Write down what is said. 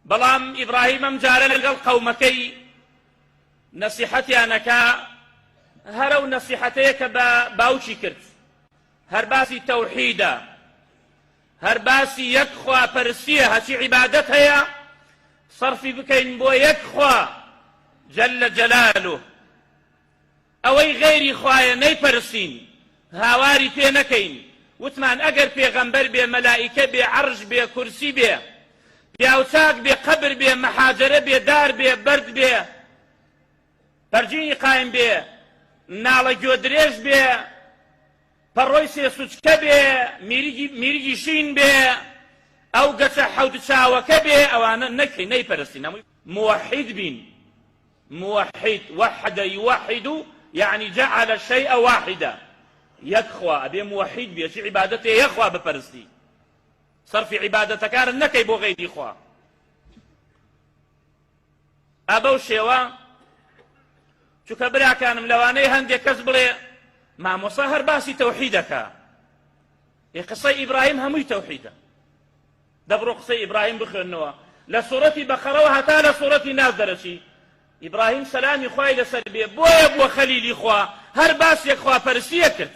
بەڵام ئیبراهیم ئەم جارە لەگەڵ قەومەکەی نەسیحەتیان ئەکا، هەر ئەو نەسیحەتەیە کە بە باوکی کرد، هەر باسی تەوحیدە، هەر باسی یەک خوا پەرستیە، هەرچی عیبادەت هەیە سەرفی بکەین بۆ یەک خوا جل جلاله. ئەوەی غەیری خوایە نەیپەرستین، هاواری پێ نەکەین، وتمان ئەگەر پێغەمبەر بێ، مەلائیکە بێ، عەرش بێ، کورسی بێ، پیاوچاک بێ، قەبر بێ، مەحاجەرە بێ، دار بێ، بەرد بێ، پەرجینی قایم بێ، ناڵە گوێدرێژ بێ، پەڕۆی سێسوچکە بێ، میرگی میرگی شین بێ، ئەو گەچە حەوت چاوەکە بێ، ئەوانە نەکەین، نەیپەرستین، هەمووی موەحید بین. موحد، وحد یوحد یعنی جعل الشیء واحدا، یەک خوا، ئەبێ موحید بی، چی عیبادەتێ یەک خوا بپەرستی، سەرفی عیبادەتەکانت نەکەی بۆ غەیری خوا. ئا بەو شێوە چونکە براکانم لەوانەیە هەندێک کەس بڵێ مامۆستا هەر باسی تەوحیدەکە، ئێ قسەی ئیبراهیم هەمووی تەوحیدە. دەبڕۆ قسەی ئیبراهیم بخوێنەوە لە سوڕەتی بەقەرەوە هەتا لە سوڕەتی ناس دەرەچی ئیبراهیم سەلامی خوای لەسەر بێ بۆیە بووە خەلیلی خوا هەر باس یەک خوا پەرستیە کرد.